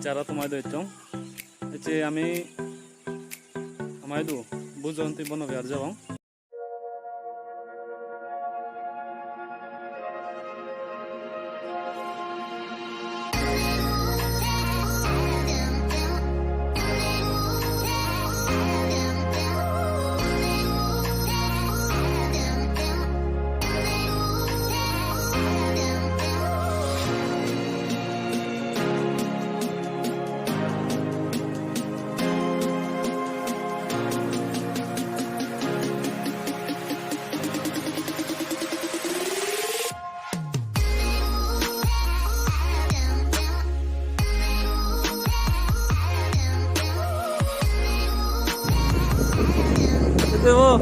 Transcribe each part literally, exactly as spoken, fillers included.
Aro tomaidu ecchong. Ecche ami tomaidu Bujoyonti Bono Vihar jebong. Debo.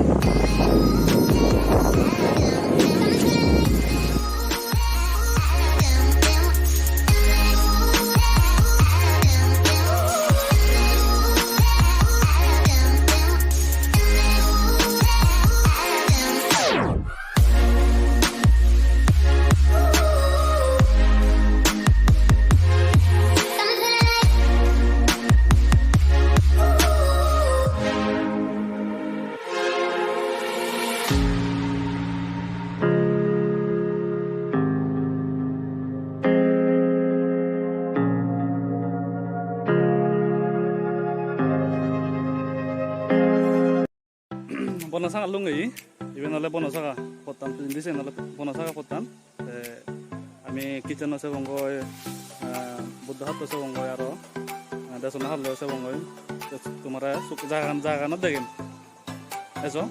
Bono saga lungei, iben ole Bono Saga pottan, indi siyen ole Bono Saga pottan. Te ami kitchen-o sebongoi, eh, Buddha Hatto sebongoi aro, eh, Desona Hall-o sebongoi. Te tumare suk-, jagan, jagaganot degem. Ejo.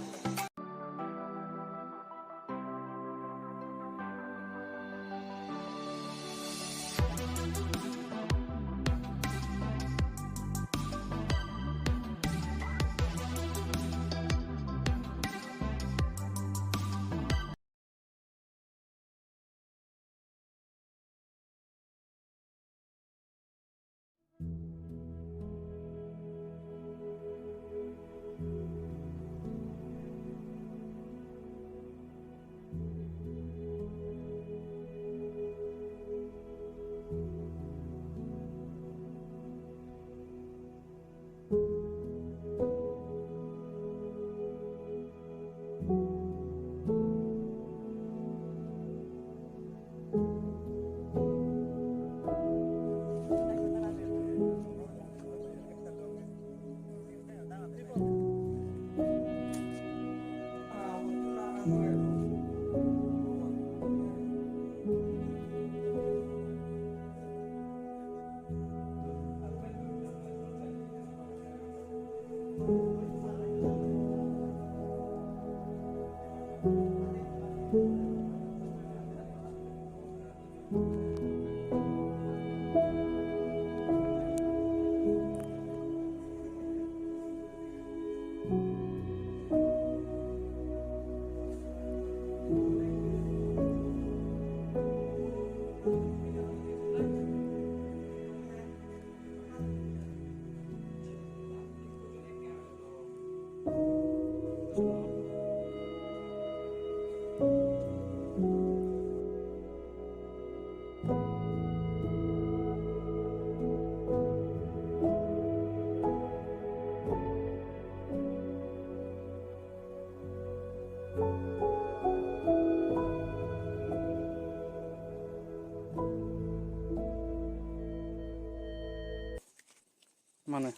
Mane.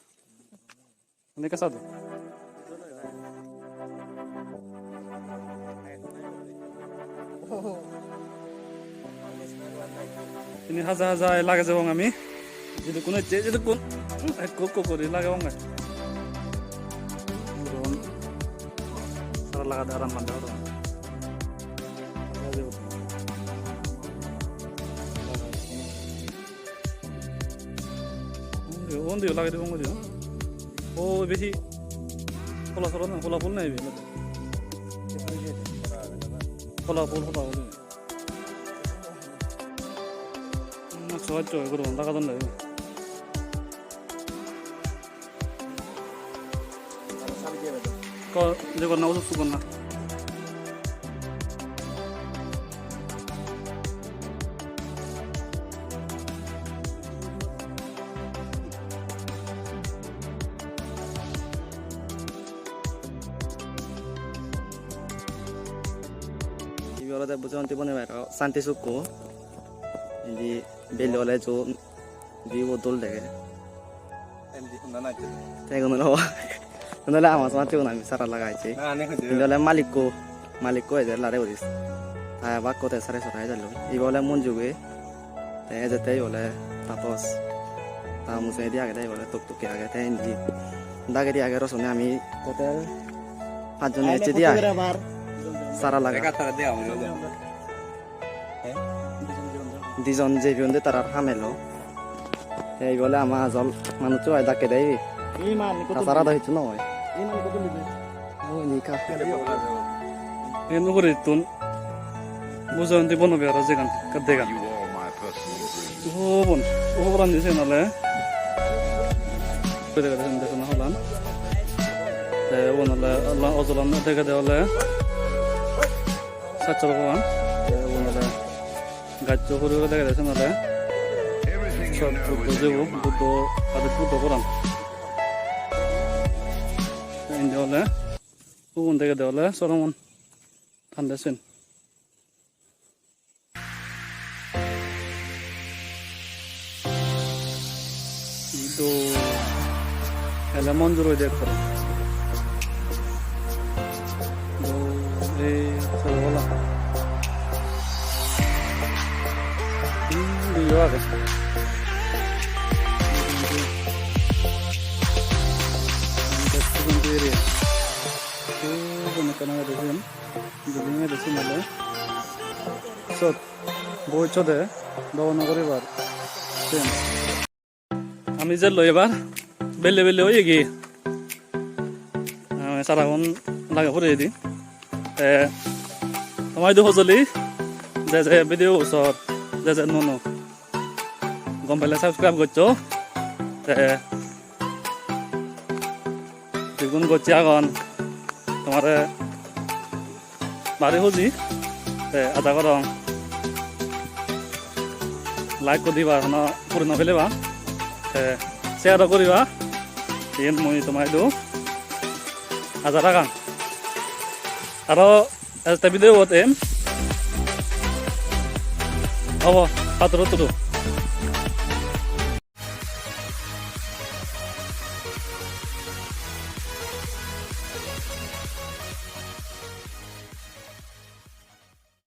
Ini ka sadu. Ini haja haja lage jebong ami. Jidukkun ecche, jidukkun. Ekko ekko guri lagebong ai. Muron. Sara lagade aram mande hodo. Undi, undi lagei dibong undi. O, ibe hi? Hola sora na, hola phul na ibe? Hola phul, hola phul. Na, so, so, guru, lagadon na ibe. Ko, je gor na, usuk suk gor na. Olode Bujoyonti bonobiyahar santi sukko. Indi bel ole jo view bo dol dege. Te igun ole, igun ole ama somajjegun ami sara lagai ecche. Indi ole malikko, malikko ejer lare guri. Ta bakko te sare sora ejer loi. Ibe ole Monjuge. Te ejette ibe ole Tatos. Ta mujungedi agede ibe ole Toktokke agede indi. Dagedi age Rosone, ami total pajjone ecchedi ai. Sara laga. Dijon jeyon de tarar ham elo. Te ibe ole ama ajol manuccho ai dakke de ibe. Ta sara do hissu no oi. Oi, ni ka. Iyen ugurettun Bujoyonti bonobiyahar jegan ekka dega. O bon, o porandi siyen ole. Dega de siyen de sona holan. Te ubon ole, ole ojolan degede ole sat soro goran. Te ubon ole gaccho hure hure degede siyen ole. Sot Buddho jebo, Buddho, adi Buddho goran. Te indi ole ubon degede ole soromun. Tande siyen. Idu ele monjur oide ekkore. Idu ei sero bola. Idu yo age. Idu ekkan agede siyen. Building age siyen ole. Sot boi sode dogo no guribar siyen. Ami jelloi ebar belle belle oye gi. Ami saragun lage puri edi. Te tomaidu hojoli je je video sor, je je nuo nuo, gom pele subscribe goccho. Te jigun gocche agon, tomare bari huji, te aja gorong like-ko dibar hono puri no peleba, te share-o guriba, iyen mui tomaidu aja ragang. Aro ejette video-bot em obo, paturo turu.